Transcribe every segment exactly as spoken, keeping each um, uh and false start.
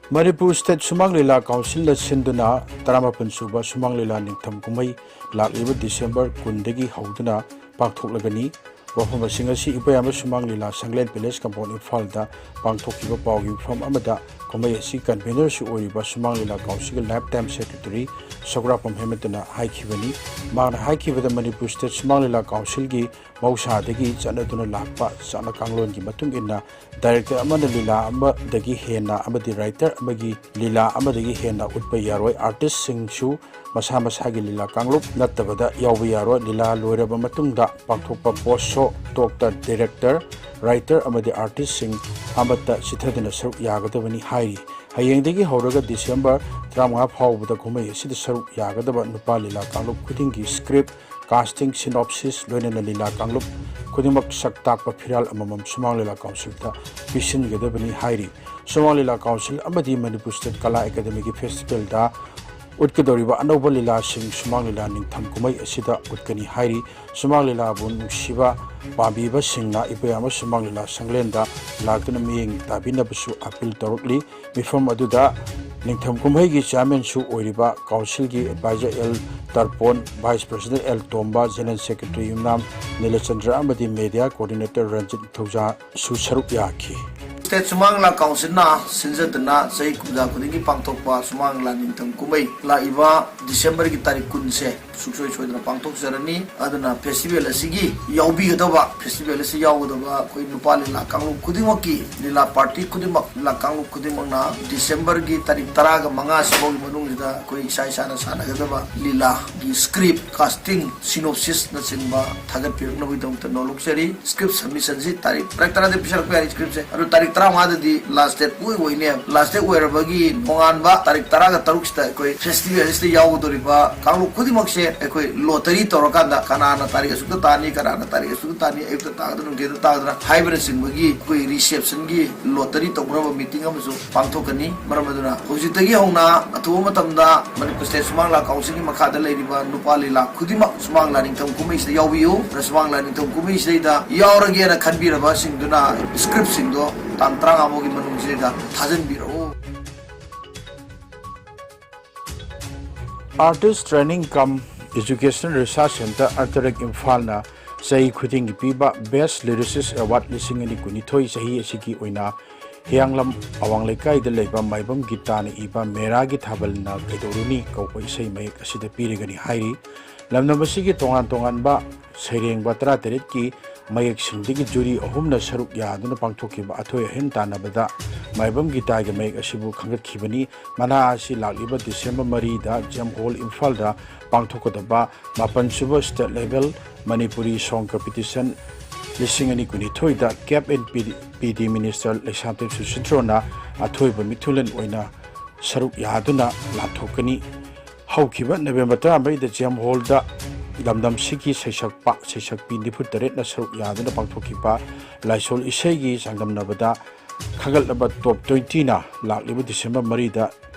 Manipur state ꯁꯨꯃꯥꯡ ꯂꯤꯂꯥ ꯀꯥꯎꯟꯁꯤꯜꯅ ꯁꯤꯟꯗꯨꯅ ꯇꯔꯥꯃꯥꯄꯟ ꯁꯨꯕ ꯁꯨꯃꯥꯡ ꯂꯤꯂꯥ ꯅꯤꯡꯊꯝ ꯀꯨꯝꯍꯩ ꯂꯥꯛꯂꯤꯕ ꯗꯤꯁꯦꯝꯕꯔ ꯀꯨꯟꯗꯒꯤ ꯍꯧꯗꯨꯅ ꯄꯥꯡꯊꯣꯛꯂꯒꯅꯤ꯫ ꯋꯥꯐꯝ ꯑꯁꯤꯡ ꯑꯁꯤ ꯏꯕꯣꯌꯥꯝꯕ ꯁꯨꯃꯥꯡ ꯂꯤꯂꯥ ꯁꯪꯂꯦꯟ ꯄꯦꯂꯦꯁ ꯀꯝꯄꯥꯎꯟ ꯏꯝꯐꯥꯜꯗ ꯄꯥꯡꯊꯣꯛꯈꯤꯕ ꯄꯥꯎꯒꯤ ꯃꯤꯐꯝ ꯑꯃꯗ ꯀꯨꯝꯍꯩ ꯑꯁꯤ ꯀꯟꯚꯦꯅꯔꯁꯨ ꯑꯣꯏꯔꯤꯕ ꯁꯨꯃꯥꯡ ꯂꯤꯂꯥ ꯀꯥꯎꯟꯁꯤꯜꯒꯤ ꯂꯥꯏꯐ ꯇꯥꯏꯝ ꯁꯦꯀ꯭ꯔꯦꯇꯔꯤ ꯁꯒꯣꯔꯥꯄꯝ ꯍꯦꯃꯟꯇꯅ ꯍꯥꯏꯈꯤꯕꯅꯤ꯫ ꯃꯍꯥꯛꯅ ꯍꯥꯏꯈꯤꯕꯗ, ꯃꯅꯤꯄꯨꯔ ꯁ꯭ꯇꯦꯠ ꯁꯨꯃꯥꯡ ꯂꯤꯂꯥ ꯀꯥꯎꯟꯁꯤꯜꯒꯤ ꯃꯍꯧꯁꯥꯗꯒꯤ ꯆꯠꯅꯗꯨꯅ ꯂꯥꯛꯄ ꯆꯠꯅ ꯀꯥꯡꯂꯣꯟꯒꯤ ꯃꯇꯨꯡ ꯏꯟꯅ, ꯗꯥꯏꯔꯦꯛꯇꯔ ꯑꯃꯅ ꯂꯤꯂꯥ ꯑꯃꯗꯒꯤ ꯍꯦꯟꯅ ꯑꯃꯗꯤ ꯔꯥꯏꯇꯔ ꯑꯃꯒꯤ ꯂꯤꯂꯥ ꯑꯃꯗꯒꯤ ꯍꯦꯟꯅ ꯎꯠꯄ ꯌꯥꯔꯣꯏ꯫ ꯑꯥꯔꯇꯤꯁꯁꯤꯡꯁꯨ ꯃꯁꯥ ꯃꯁꯥꯒꯤ ꯂꯤꯂꯥ ꯀꯥꯡꯂꯨꯞ ꯅꯠꯇꯕꯗ ꯌꯥꯎꯕ ꯌꯥꯔꯣꯏ꯫ ꯂꯤꯂꯥ ꯂꯣꯏꯔꯕ ꯃꯇꯨꯡꯗ ꯄꯥꯡꯊꯣꯛꯄ ꯄꯣꯁ ꯁꯣ ꯇꯣꯛꯇ ꯗꯥꯏꯔꯦꯛꯇꯔ, ꯔꯥꯏꯇꯔ ꯑꯃꯗꯤ ꯑꯥꯔꯇꯤꯁꯁꯤꯡ ꯑꯃꯠꯇ ꯆꯤꯠꯊꯗꯅ ꯁꯔꯨꯛ ꯌꯥꯒꯗꯕꯅꯤ ꯍꯥꯏꯔꯤ꯫ ꯍꯌꯦꯡꯗꯒꯤ ꯍꯧꯔꯒ ꯗꯤꯁꯦꯝꯕꯔ ꯇꯔꯥꯃꯉꯥ ꯐꯥꯎꯕꯗ ꯀꯨꯝꯍꯩ ꯑꯁꯤꯗ ꯁꯔꯨꯛ ꯌꯥꯒꯗꯕ ꯅꯨꯄꯥ ꯂꯤꯂꯥ ꯀꯥꯡꯂꯨꯞ ꯈꯨꯗꯤꯡꯒꯤ ꯁ꯭ꯀ꯭ꯔꯤꯞ, ꯀꯥꯁꯇꯤꯡ, ꯁꯤꯅꯣꯞꯁꯤꯁ, ꯂꯣꯏꯅꯅ ꯂꯤꯂꯥ ꯀꯥꯡꯂꯨꯞ ꯈꯨꯗꯤꯡꯃꯛ ꯁꯛ ꯇꯥꯛꯄ ꯐꯤꯔꯥꯜ ꯑꯃꯃꯝ ꯁꯨꯃꯥꯡ ꯂꯤꯂꯥ ꯀꯥꯎꯟꯁꯤꯜꯗ ꯄꯤꯁꯤꯟꯒꯗꯕꯅꯤ ꯍꯥꯏꯔꯤ꯫ ꯁꯨꯃꯥꯡ ꯂꯤꯂꯥ ꯀꯥꯎꯟꯁꯤꯜ ꯑꯃꯗꯤ ꯃꯅꯤꯄꯨꯔ ꯁ꯭ꯇꯦꯠ ꯀꯂꯥ ꯑꯦꯀꯥꯗꯃꯤꯒꯤ ꯐꯦꯁꯇꯤꯚꯦꯜꯗ ꯎꯠꯀꯗꯧꯔꯤꯕ ꯑꯅꯧꯕ ꯂꯤꯂꯥꯁꯤꯡ ꯁꯨꯃꯥꯡ ꯂꯤꯂꯥ ꯅꯤꯡꯊꯝ ꯀꯨꯝꯍꯩ ꯑꯁꯤꯗ ꯎꯠꯀꯅꯤ ꯍꯥꯏꯔꯤ꯫ ꯁꯨꯃꯥꯡ ꯂꯤꯂꯥꯕꯨ ꯅꯨꯡꯁꯤꯕ ꯄꯥꯝꯕꯤꯕꯁꯤꯡꯅ ꯏꯕꯣꯌꯥꯝꯕ ꯁꯨꯃꯥꯡ ꯂꯤꯂꯥ ꯁꯪꯂꯦꯟꯗ ꯂꯥꯛꯇꯨꯅ ꯃꯤꯠꯌꯦꯡ ꯇꯥꯕꯤꯅꯕꯁꯨ ꯑꯄꯤꯜ ꯇꯧꯔꯛꯂꯤ꯫ ꯃꯤꯐꯝ ꯑꯗꯨꯗ ꯅꯤꯡꯊꯝ ꯀꯨꯝꯍꯩꯒꯤ ꯆꯤꯌꯥꯔꯃꯦꯟꯁꯨ ꯑꯣꯏꯔꯤꯕ ꯀꯥꯎꯟꯁꯤꯜꯒꯤ adviser L Tarpon, vice president L Tomba, general secretary Yumnam Nilachandra ꯑꯃꯗꯤ ꯃꯦꯗꯤꯌꯥ ꯀꯣꯑꯣꯔꯗꯤꯅꯦꯇꯔ ꯔꯟꯖꯤꯠ ꯊꯧꯖꯥꯁꯨ ꯁꯔꯨꯛ ꯌꯥꯈꯤ꯫ ꯁ꯭ꯇꯦꯠ ꯁꯨꯃꯥꯡ ꯂꯤꯂꯥ ꯀꯥꯎꯟꯁꯤꯜꯅ ꯁꯤꯟꯖꯗꯨꯅ ꯆꯍꯤ ꯀꯨꯝꯖꯥ ꯈꯨꯗꯤꯡꯒꯤ ꯄꯥꯡꯊꯣꯛꯄ ꯁꯨꯃꯥꯡ ꯂꯤꯂꯥ ꯅꯤꯡꯊꯝ ꯀꯨꯝꯍꯩ ꯂꯥꯛꯏꯕ ꯗꯤꯁꯦꯝꯕꯔꯒꯤ ꯇꯥꯔꯤꯛ ꯀꯨꯟꯁꯦ ꯁꯨꯡꯁꯣꯏ ꯁꯣꯏꯗꯅ ꯄꯥꯡꯊꯣꯛꯆꯔꯅꯤ꯫ ꯑꯗꯨꯅ ꯐꯦꯁꯇꯤꯚꯦꯜ ꯑꯁꯤꯒꯤ ꯌꯥꯎꯕꯤꯒꯗꯕ, ꯐꯦꯁꯇꯤꯚꯦꯜ ꯑꯁꯤ ꯌꯥꯎꯒꯗꯕ ꯑꯩꯈꯣꯏ ꯅꯨꯄꯥ ꯂꯤꯂꯥ ꯀꯥꯡꯂꯨꯞ ꯈꯨꯗꯤꯡꯃꯛꯀꯤ, ꯂꯤꯂꯥ ꯄꯥꯔꯇꯤ ꯈꯨꯗꯤꯡꯃꯛ, ꯂꯤꯂꯥ ꯀꯥꯡꯂꯨꯞ ꯈꯨꯗꯤꯡꯃꯛꯅ ꯗꯤꯁꯦꯝꯕꯔꯒꯤ ꯇꯥꯔꯤꯛ ꯇꯔꯥꯒ ꯃꯉꯥ ꯁꯤꯐꯥꯎꯒꯤ ꯃꯅꯨꯡꯁꯤꯗ ꯑꯩꯈꯣꯏ ꯏꯁꯥ ꯏꯁꯥꯅ ꯁꯥꯟꯅꯒꯗꯕ ꯂꯤꯂꯥꯒꯤ ꯁ꯭ꯀ꯭ꯔꯤꯞ, ꯀꯥꯁꯇꯤꯡ, ꯁꯤꯅꯣꯞꯁꯤꯁꯅꯆꯤꯡꯕ ꯊꯥꯒꯠꯄꯤꯔꯛꯅꯕꯒꯤꯗꯃꯛꯇ ꯅꯣꯂꯨꯛꯆꯔꯤ꯫ ꯁ꯭ꯀ꯭ꯔꯤꯞ ꯁꯕꯃꯤꯁꯟꯁꯤ ꯇꯥꯔꯤꯛ, ꯇꯥꯔꯤꯛ ꯇꯔꯥꯗ ꯄꯤꯁꯜꯂꯛꯄ ꯌꯥꯔꯤ ꯁ꯭ꯀ꯭ꯔꯤꯞꯁꯦ꯫ ꯑꯗꯨ ꯇꯥꯔꯤꯛ ꯇꯔꯥꯃꯉꯥꯗꯗꯤ ꯂꯥꯁ ꯗꯦꯠ ꯂꯣꯏ ꯑꯣꯏꯅꯦ꯫ ꯂꯥꯁ ꯗꯦꯠ ꯑꯣꯏꯔꯕꯒꯤ ꯅꯣꯡꯉꯥꯟꯕ ꯇꯥꯔꯤꯛ ꯇꯔꯥꯒ ꯇꯔꯨꯛꯁꯤꯗ ꯑꯩꯈꯣꯏ ꯐꯦꯁꯇꯤꯚꯦꯜ ꯑꯁꯤꯗ ꯌꯥꯎꯒꯗꯧꯔꯤꯕ ꯀꯥꯡꯂꯨꯞ ꯈꯨꯗꯤꯡꯃꯛꯁꯦ ꯑꯩꯈꯣꯏ ꯂꯣꯇꯔꯤ ꯇꯧꯔꯀꯥꯟꯗ ꯀꯅꯥꯅ ꯇꯥꯔꯤꯛ ꯑꯁꯨꯛꯇ ꯇꯥꯅꯤ, ꯀꯅꯥꯅ ꯇꯥꯔꯤꯛ ꯑꯁꯨꯛꯇ ꯇꯥꯅꯤ, ꯑꯌꯨꯛꯇ ꯇꯥꯒꯗ꯭ꯔꯥ, ꯅꯨꯡꯊꯤꯜꯗ ꯇꯥꯒꯗ꯭ꯔꯥ ꯍꯥꯏꯕꯅꯆꯤꯡꯕꯒꯤ ꯑꯩꯈꯣꯏ ꯔꯤꯁꯦꯞꯁꯟꯒꯤ ꯂꯣꯇꯔꯤ ꯇꯧꯅꯕ ꯃꯤꯇꯤꯡ ꯑꯃꯁꯨ ꯄꯥꯡꯊꯣꯛꯀꯅꯤ꯫ ꯃꯔꯝ ꯑꯗꯨꯅ ꯍꯧꯖꯤꯛꯇꯒꯤ ꯍꯧꯅ ꯑꯊꯨꯕ ꯃꯇꯝꯗ ꯃꯅꯤꯄꯨꯔ ꯁ꯭ꯇꯦꯠ ꯁꯨꯃꯥꯡ ꯂꯤꯂꯥ ꯀꯥꯎꯟꯁꯤꯜꯒꯤ ꯃꯈꯥꯗ ꯂꯩꯔꯤꯕ ꯅꯨꯄꯥ ꯂꯤꯂꯥ ꯈꯨꯗꯤꯡꯃꯛ ꯁꯨꯃꯥꯡ ꯂꯤꯂꯥ ꯅꯤꯡꯊꯝ ꯀꯨꯝꯍꯩꯁꯤꯗ ꯌꯥꯎꯕꯤꯌꯨ꯫ ꯑꯗꯨꯅ ꯁꯨꯃꯥꯡ ꯂꯤꯂꯥ ꯅꯤꯡꯊꯝ ꯀꯨꯝꯍꯩꯁꯤꯗꯩꯗ ꯌꯥꯎꯔꯒꯦꯅ ꯈꯟꯕꯤꯔꯕꯁꯤꯡꯗꯨꯅ ꯁ꯭ꯀ꯭ꯔꯤꯞꯁꯤꯡꯗꯣ ꯇꯥꯡ ꯇꯔꯥꯃꯉꯥ ꯐꯥꯎꯒꯤ ꯃꯅꯨꯡꯁꯤꯗꯩꯗ ꯊꯥꯖꯤꯟꯕꯤꯔꯛꯎ꯫ Artist Training cum Educational Research Centre, Arterac, ꯏꯝꯐꯥꯜꯅ ꯆꯍꯤ ꯈꯨꯗꯤꯡꯒꯤ ꯄꯤꯕ Best Lyricist Award ꯂꯤꯁꯤꯡ ꯑꯅꯤ ꯀꯨꯟꯅꯤꯊꯣꯏ ꯆꯍꯤ ꯑꯁꯤꯒꯤ ꯑꯣꯏꯅ ꯍꯤꯌꯥꯡꯂꯝ ꯑꯋꯥꯡ ꯂꯩꯀꯥꯏꯗ ꯂꯩꯕ ꯃꯥꯏꯕꯝ ꯒꯤꯇꯥꯅ ꯏꯕ ꯃꯦꯔꯥꯒꯤ ꯊꯥꯕꯜꯅ ꯀꯩꯗꯧꯔꯨꯅꯤ ꯀꯧꯕ ꯏꯁꯩ ꯃꯌꯦꯛ ꯑꯁꯤꯗ ꯄꯤꯔꯒꯅꯤ ꯍꯥꯏꯔꯤ꯫ ꯂꯝꯗꯝ ꯑꯁꯤꯒꯤ ꯇꯣꯉꯥꯟ ꯇꯣꯉꯥꯟꯕ ꯁꯩꯔꯦꯡꯕ ꯇꯔꯥꯇꯔꯦꯠꯀꯤ ꯃꯌꯦꯛꯁꯤꯡꯗꯒꯤ ꯖꯨꯔꯤ ꯑꯍꯨꯝꯅ ꯁꯔꯨꯛ ꯌꯥꯗꯨꯅ ꯄꯥꯡꯊꯣꯛꯈꯤꯕ ꯑꯊꯣꯏ ꯑꯍꯦꯟ ꯇꯥꯟꯅꯕꯗ ꯃꯥꯏꯕꯝ ꯒꯤꯇꯥꯒꯤ ꯃꯌꯦꯛ ꯑꯁꯤꯕꯨ ꯈꯟꯒꯠꯈꯤꯕꯅꯤ꯫ ꯃꯅꯥ ꯑꯁꯤ ꯂꯥꯛꯂꯤꯕ ꯗꯤꯁꯦꯝꯕꯔ ꯃꯔꯤꯗ ꯖꯦꯝ ꯍꯣꯜ ꯏꯝꯐꯥꯜꯗ ꯄꯥꯡꯊꯣꯛꯀꯗꯕ ꯃꯥꯄꯟꯁꯨꯕ State Level Manipuri Song Competition ꯂꯤꯁꯤꯡ ꯑꯅꯤ ꯀꯨꯟꯅꯤꯊꯣꯏꯗ ꯀꯦꯞ ꯑꯦꯟ ꯄꯤ ꯗꯤ ꯃꯤꯅꯤꯁꯇꯔ ꯂꯩꯁꯥꯝꯊꯦꯝ ꯁꯨꯁꯤꯟꯗ꯭ꯔꯣꯅ ꯑꯊꯣꯏꯕ ꯃꯤꯊꯨꯂꯦꯟ ꯑꯣꯏꯅ ꯁꯔꯨꯛ ꯌꯥꯗꯨꯅ ꯂꯥꯟꯊꯣꯛꯀꯅꯤ꯫ ꯍꯧꯈꯤꯕ ꯅꯕꯦꯝꯕꯔ ꯇꯔꯥꯃꯔꯤꯗ ꯖꯦꯝ ꯍꯣꯜꯗ ꯂꯝꯗꯝꯁꯤꯒꯤ ꯁꯩꯁꯛꯄ ꯁꯩꯁꯛꯄꯤ ꯅꯤꯐꯨ ꯇꯔꯦꯠꯅ ꯁꯔꯨꯛ ꯌꯥꯗꯨꯅ ꯄꯥꯡꯊꯣꯛꯈꯤꯕ ꯂꯥꯏꯁꯣꯜ ꯏꯁꯩꯒꯤ ꯆꯥꯡꯗꯝꯅꯕꯗ ꯈꯟꯒꯠꯂꯕ ꯇꯣꯞ ꯇ꯭ꯋꯦꯟꯇꯤꯅ ꯂꯥꯛꯂꯤꯕ ꯗꯤꯁꯦꯝꯕꯔ ꯃꯔꯤꯗ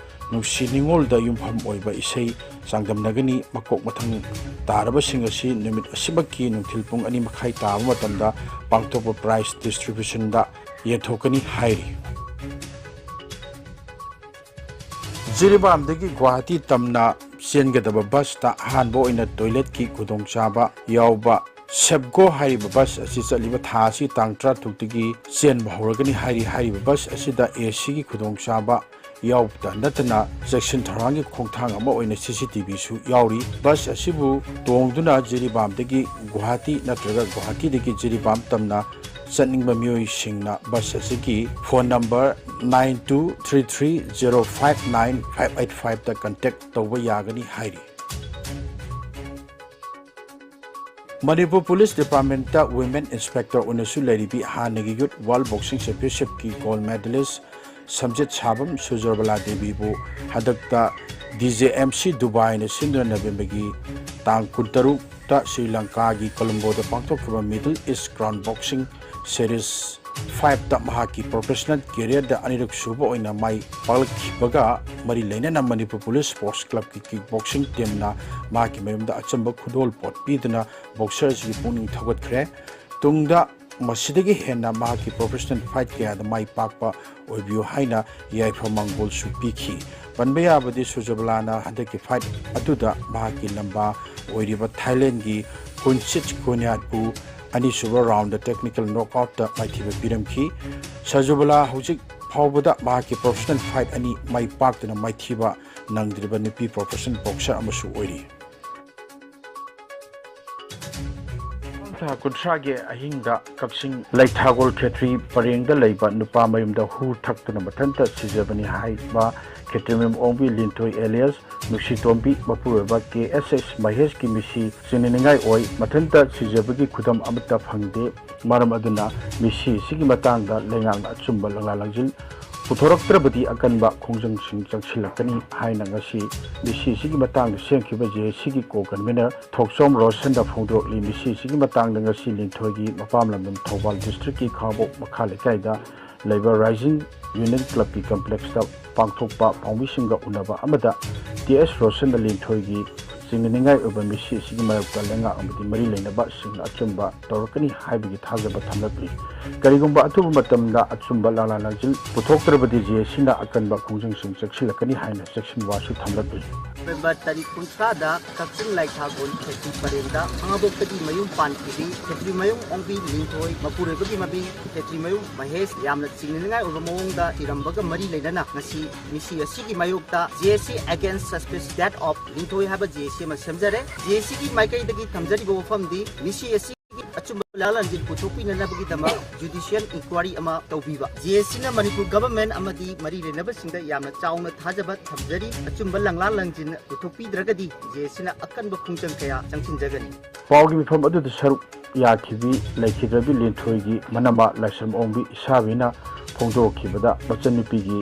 ꯅꯨꯡꯁꯤ ꯅꯤꯉꯣꯜꯗ ꯌꯨꯝꯐꯝ ꯑꯣꯏꯕ ꯏꯁꯩ ꯆꯥꯡꯗꯝꯅꯒꯅꯤ꯫ ꯃꯀꯣꯛ ꯃꯊꯪ ꯇꯥꯔꯕꯁꯤꯡ ꯑꯁꯤ ꯅꯨꯃꯤꯠ ꯑꯁꯤꯃꯛꯀꯤ ꯅꯨꯡꯊꯤꯜ ꯄꯨꯡ ꯑꯅꯤ ꯃꯈꯥꯏ ꯇꯥꯕ ꯃꯇꯝꯗ ꯄꯥꯡꯊꯣꯛꯄ prize distributionꯗ ꯌꯦꯟꯊꯣꯛꯀꯅꯤ ꯍꯥꯏꯔꯤ꯫ ꯖꯤꯔꯤꯕꯥꯝꯗꯒꯤ ꯒꯨꯋꯥꯍꯥꯇꯤ ꯇꯝꯅ ꯆꯦꯟꯒꯗꯕ ꯕꯁꯇ ꯑꯍꯥꯟꯕ ꯑꯣꯏꯅ ꯇꯣꯏꯂꯦꯠꯀꯤ ꯈꯨꯗꯣꯡꯆꯥꯕ ꯌꯥꯎꯕ ꯁꯦꯞꯒꯣ ꯍꯥꯏꯔꯤꯕ ꯕꯁ ꯑꯁꯤ ꯆꯠꯂꯤꯕ ꯊꯥ ꯑꯁꯤ ꯇꯥꯡ ꯇꯔꯥꯇꯔꯨꯛꯇꯒꯤ ꯆꯦꯟꯕ ꯍꯧꯔꯒꯅꯤ ꯍꯥꯏꯔꯤ꯫ ꯍꯥꯏꯔꯤꯕ ꯕꯁ ꯑꯁꯤꯗ ꯑꯦ ꯁꯤꯒꯤ ꯈꯨꯗꯣꯡꯆꯥꯕ ꯌꯥꯎꯕꯇ ꯅꯠꯇꯅ ꯆꯦꯛꯁꯤꯟ ꯊꯧꯔꯥꯡꯒꯤ ꯈꯣꯡꯊꯥꯡ ꯑꯃ ꯑꯣꯏꯅ ꯁꯤ ꯁꯤ ꯇꯤ ꯚꯤꯁꯨ ꯌꯥꯎꯔꯤ꯫ ꯕꯁ ꯑꯁꯤꯕꯨ ꯇꯣꯡꯗꯨꯅ ꯖꯤꯔꯤꯕꯥꯝꯗꯒꯤ ꯒꯨꯋꯥꯍꯥꯇꯤ ꯅꯠꯇ꯭ꯔꯒ ꯒꯨꯋꯥꯍꯥꯇꯤꯗꯒꯤ ꯖꯤꯔꯤꯕꯥꯝ ꯇꯝꯅ ꯆꯠꯅꯤꯡꯕ ꯃꯤꯑꯣꯏꯁꯤꯡꯅ ꯕꯁ ꯑꯁꯤꯒꯤ phone number nine two three three zero five nine five eight fiveꯇ contact ꯇꯧꯕ ꯌꯥꯒꯅꯤ ꯍꯥꯏꯔꯤ꯫ ꯃꯅꯤꯄꯨꯔ ꯄꯨꯂꯤꯁ ꯗꯤꯄꯥꯔꯠꯃꯦꯟꯠꯇ ꯋꯤꯃꯦꯟ ꯏꯟꯁꯄꯦꯛꯇꯔ ꯑꯣꯏꯅꯁꯨ ꯂꯩꯔꯤꯕꯤ ꯍꯥꯟꯅꯒꯤ ꯌꯨꯠ ꯋꯥꯔꯜ ꯕꯣꯛꯁꯤꯡ ꯆꯦꯝꯄꯤꯌꯟꯁꯤꯞꯀꯤ ꯒꯣꯜꯗ ꯃꯦꯗꯥꯂꯤꯁ ꯁꯝꯖꯤꯠ ꯁꯥꯕꯝ ꯁꯨꯖꯔꯕꯂꯥ ꯗꯦꯕꯤꯕꯨ ꯍꯟꯗꯛꯇ ꯗꯤ ꯖꯦ ꯑꯦꯝ ꯁꯤ ꯗꯨꯕꯥꯏꯅ ꯁꯤꯟꯗꯨꯅ ꯅꯕꯦꯝꯕꯔꯒꯤ ꯇꯥꯡ ꯀꯨꯟꯇꯔꯨꯛꯇ ꯁ꯭ꯔꯤ ꯂꯪꯀꯥꯒꯤ ꯀꯣꯂꯝꯕꯣꯗ ꯄꯥꯡꯊꯣꯛꯈꯤꯕ ꯃꯤꯗꯜ ꯏꯁ ꯀ꯭ꯔꯥꯎꯟ ꯕꯣꯛꯁꯤꯡ ꯁꯦꯔꯤꯁ ꯐꯥꯏꯚꯇ ꯃꯍꯥꯛꯀꯤ ꯄ꯭ꯔꯣꯐꯦꯁꯅꯦꯜ ꯀꯦꯔꯤꯌꯔꯗ ꯑꯅꯤꯔꯛ ꯁꯨꯕ ꯑꯣꯏꯅ ꯃꯥꯏ ꯄꯥꯛꯂꯛꯈꯤꯕꯒ ꯃꯔꯤ ꯂꯩꯅꯅ ꯃꯅꯤꯄꯨꯔ ꯄꯨꯂꯤꯁ ꯁ꯭ꯄꯣꯔꯠꯁ ꯀ꯭ꯂꯕꯀꯤ ꯀꯤꯛ ꯕꯣꯛꯁꯤꯡ ꯇꯤꯝꯅ ꯃꯍꯥꯛꯀꯤ ꯃꯌꯨꯝꯗ ꯑꯆꯝꯕ ꯈꯨꯗꯣꯜꯄꯣꯠ ꯄꯤꯗꯨꯅ ꯕꯣꯛꯁꯔ ꯑꯁꯤꯒꯤ ꯄꯨꯛꯅꯤꯡ ꯊꯧꯒꯠꯈ꯭ꯔꯦ꯫ ꯇꯨꯡꯗ ꯃꯁꯤꯗꯒꯤ ꯍꯦꯟꯅ ꯃꯍꯥꯛꯀꯤ professional fight ꯀꯌꯥꯗ ꯃꯥꯏ ꯄꯥꯛꯄ ꯑꯣꯏꯕꯤꯌꯨ ꯍꯥꯏꯅ ꯌꯥꯏꯐ ꯃꯪꯒꯣꯜꯁꯨ ꯄꯤꯈꯤ꯫ ꯄꯟꯕ ꯌꯥꯕꯗꯤ ꯁꯨꯖꯕꯂꯥꯅ ꯍꯟꯗꯛꯀꯤ fight ꯑꯗꯨꯗ ꯃꯍꯥꯛꯀꯤ ꯂꯝꯕꯥ ꯑꯣꯏꯔꯤꯕ ꯊꯥꯏꯂꯦꯟꯒꯤ ꯀꯨꯟꯁꯤꯠ ꯀꯣꯟꯌꯥꯠꯄꯨ ꯑꯅꯤꯁꯨꯕ roundꯗ technical knockoutꯇ ꯃꯥꯏꯊꯤꯕ ꯄꯤꯔꯝꯈꯤ꯫ ꯁꯖꯨꯕꯂꯥ ꯍꯧꯖꯤꯛ ꯐꯥꯎꯕꯗ ꯃꯍꯥꯛꯀꯤ professional fight ꯑꯅꯤ ꯃꯥꯏ ꯄꯥꯛꯇꯨꯅ ꯃꯥꯏꯊꯤꯕ ꯅꯪꯗ꯭ꯔꯤꯕ ꯅꯨꯄꯤ professional boxer ꯑꯃꯁꯨ ꯑꯣꯏꯔꯤ꯫ ꯊꯥ ꯀꯨꯟꯊ꯭ꯔꯥꯒꯤ ꯑꯍꯤꯡꯗ ꯀꯛꯆꯤꯡ ꯂꯩꯊꯥꯒꯣꯜ ꯈꯦꯇ꯭ꯔꯤ ꯄꯔꯦꯡꯗ ꯂꯩꯕ ꯅꯨꯄꯥ ꯃꯌꯨꯝꯗ ꯍꯨ ꯊꯛꯇꯨꯅ ꯃꯊꯟꯇ ꯁꯤꯖꯕꯅꯤ ꯍꯥꯏꯕ ꯈꯦꯇ꯭ꯔꯤꯃꯌꯨꯝ ꯑꯣꯡꯕꯤ ꯂꯤꯟꯊꯣꯏ alias ꯅꯨꯡꯁꯤꯇꯣꯝꯕꯤ ꯃꯄꯨꯔꯣꯏꯕ ꯀꯦ ꯑꯦꯁ ꯑꯦꯁ ꯃꯍꯦꯁꯀꯤ ꯃꯤꯁꯤ ꯆꯤꯡꯅꯅꯤꯡꯉꯥꯏ ꯑꯣꯏ꯫ ꯃꯊꯟꯇ ꯁꯤꯖꯕꯒꯤ ꯈꯨꯗꯝ ꯑꯃꯠꯇ ꯐꯪꯗꯦ꯫ ꯃꯔꯝ ꯑꯗꯨꯅ ꯃꯤꯁꯤ ꯑꯁꯤꯒꯤ ꯃꯇꯥꯡꯗ ꯂꯩꯉꯥꯛꯅ ꯑꯆꯨꯝꯕ ꯂꯪꯂꯥ ꯂꯪꯖꯤꯜ ꯄꯨꯊꯣꯔꯛꯇ꯭ꯔꯕꯗꯤ ꯑꯀꯟꯕ ꯈꯣꯡꯖꯪꯁꯤꯡ ꯆꯪꯁꯤꯜꯂꯛꯀꯅꯤ ꯍꯥꯏꯅ ꯉꯁꯤ ꯃꯤꯁꯤ ꯑꯁꯤꯒꯤ ꯃꯇꯥꯡꯗ ꯁꯦꯝꯈꯤꯕ ꯖꯦ ꯑꯦꯁ ꯁꯤꯒꯤ co-convener ꯊꯣꯛꯆꯣꯝ ꯔꯣꯁꯟꯗ ꯐꯣꯡꯗꯣꯛꯂꯤ꯫ ꯃꯤꯁꯤ ꯑꯁꯤꯒꯤ ꯃꯇꯥꯡꯗ ꯉꯁꯤ ꯂꯤꯟꯊꯣꯏꯒꯤ ꯃꯄꯥꯝ ꯂꯝꯗꯝ ꯊꯧꯕꯥꯜ districtꯀꯤ ꯈꯥꯉꯕꯣꯛ ꯃꯈꯥ ꯂꯩꯀꯥꯏꯗ ꯂꯩꯕ Rising Union Clubꯀꯤ complexꯇ ꯄꯥꯡꯊꯣꯛꯄ ꯄꯥꯎꯃꯤꯁꯤꯡꯒ ꯎꯅꯕ ꯑꯃꯗ ꯇꯤ ꯑꯦꯁ ꯔꯣꯁꯟꯅ ꯂꯤꯟꯊꯣꯏꯒꯤ ꯆꯤꯡꯅꯅꯤꯡꯉꯥꯏ ꯑꯣꯏꯕ ꯃꯤꯁꯤ ꯑꯁꯤꯒꯤ ꯃꯥꯌꯣꯛꯇ ꯂꯩꯉꯥꯛ ꯑꯃꯗꯤ ꯃꯔꯤ ꯂꯩꯅꯕꯁꯤꯡꯅ ꯑꯆꯨꯝꯕ ꯇꯧꯔꯛꯀꯅꯤ ꯍꯥꯏꯕꯒꯤ ꯊꯥꯖꯕ ꯊꯝꯂꯛꯂꯤ꯫ ꯀꯔꯤꯒꯨꯝꯕ ꯑꯊꯨꯕ ꯃꯇꯝꯗ ꯑꯆꯨꯝꯕ ꯂꯥꯂꯥ ꯂꯥꯡꯖꯤꯜ ꯄꯨꯊꯣꯛꯇ꯭ꯔꯕꯗꯤ ꯖꯦ ꯑꯦꯁ ꯁꯤꯅ ꯑꯀꯟꯕ ꯈꯣꯡꯖꯪꯁꯤꯡ ꯆꯪꯁꯤꯜꯂꯛꯀꯅꯤ ꯍꯥꯏꯅ ꯆꯦꯛꯁꯤꯟ ꯋꯥꯁꯨ ꯊꯝꯂꯛꯂꯤ꯫ ꯅꯕꯦꯝꯕꯔ ꯇꯥꯔꯤꯛ ꯀꯨꯟꯊ꯭ꯔꯥꯗ ꯀꯛꯆꯤꯡ ꯂꯥꯏꯊꯥꯒꯣꯟ ꯈꯦꯇ꯭ꯔꯤ ꯄꯔꯦꯡꯗ ꯈꯥꯉꯕꯣꯛꯇꯒꯤ ꯃꯌꯨꯝ ꯄꯥꯟꯈꯤꯕꯤ ꯈꯦꯇ꯭ꯔꯤꯃꯌꯨꯝ ꯑꯣꯡꯕꯤ ꯂꯤꯟꯊꯣꯏ ꯃꯄꯨꯔꯣꯏꯕꯒꯤ ꯃꯃꯤꯡ ꯈꯦꯇ꯭ꯔꯤꯃꯌꯨꯝ ꯃꯍꯦꯁ ꯌꯥꯝꯅ ꯆꯤꯡꯅꯅꯤꯡꯉꯥꯏ ꯑꯣꯏꯕ ꯃꯑꯣꯡꯗ ꯊꯤꯔꯝꯕꯒ ꯃꯔꯤ ꯂꯩꯅꯅ ꯉꯁꯤ ꯃꯤꯁꯤ ꯑꯁꯤꯒꯤ ꯃꯥꯌꯣꯛꯇ J A C Against Suspicious Death of ꯂꯤꯟꯊꯣꯏ ꯍꯥꯏꯕ J A C ꯑꯃ ꯁꯦꯝꯖꯔꯦ꯫ J A Cꯒꯤ ꯃꯥꯏꯀꯩꯗꯒꯤ ꯊꯝꯖꯔꯤꯕ ꯋꯥꯐꯝꯗꯤ ꯃꯤꯁꯤ ꯑꯁꯤꯒꯤ ꯑꯆꯨꯝꯕ ꯂꯥꯂꯥ ꯂꯥꯟꯖꯤꯜ ꯄꯨꯊꯣꯛꯄꯤꯅꯅꯕꯒꯤꯗꯃꯛ judicial inquiry ꯑꯃ ꯇꯧꯕꯤꯕ꯫ J A Cꯅ ꯃꯅꯤꯄꯨꯔ government ꯑꯃꯗꯤ ꯃꯔꯤ ꯂꯩꯅꯕꯁꯤꯡꯗ ꯌꯥꯝꯅ ꯆꯥꯎꯅ ꯊꯥꯖꯕ ꯊꯝꯖꯔꯤ꯫ ꯑꯆꯨꯝꯕ ꯂꯪꯂꯥ ꯂꯪꯖꯤꯜ ꯄꯨꯊꯣꯛꯄꯤꯗ꯭ꯔꯒꯗꯤ J A Cꯅ ꯑꯀꯟꯕ ꯈꯣꯡꯖꯪ ꯀꯌꯥ ꯆꯪꯁꯤꯟꯖꯒꯅꯤ꯫ ꯄꯥꯎꯒꯤ ꯃꯤꯐꯝ ꯑꯗꯨꯗ ꯁꯔꯨꯛ ꯌꯥꯈꯤꯕꯤ ꯂꯩꯈꯤꯗ꯭ꯔꯕꯤ ꯂꯤꯟꯊꯣꯏꯒꯤ ꯃꯅꯝꯃ ꯂꯥꯏꯁ꯭ꯔꯝ ꯑꯣꯡꯕꯤ ꯏꯁꯥꯕꯤꯅ ꯐꯣꯡꯗꯣꯔꯛꯈꯤꯕꯗ ꯃꯆꯟꯅꯨꯄꯤꯒꯤ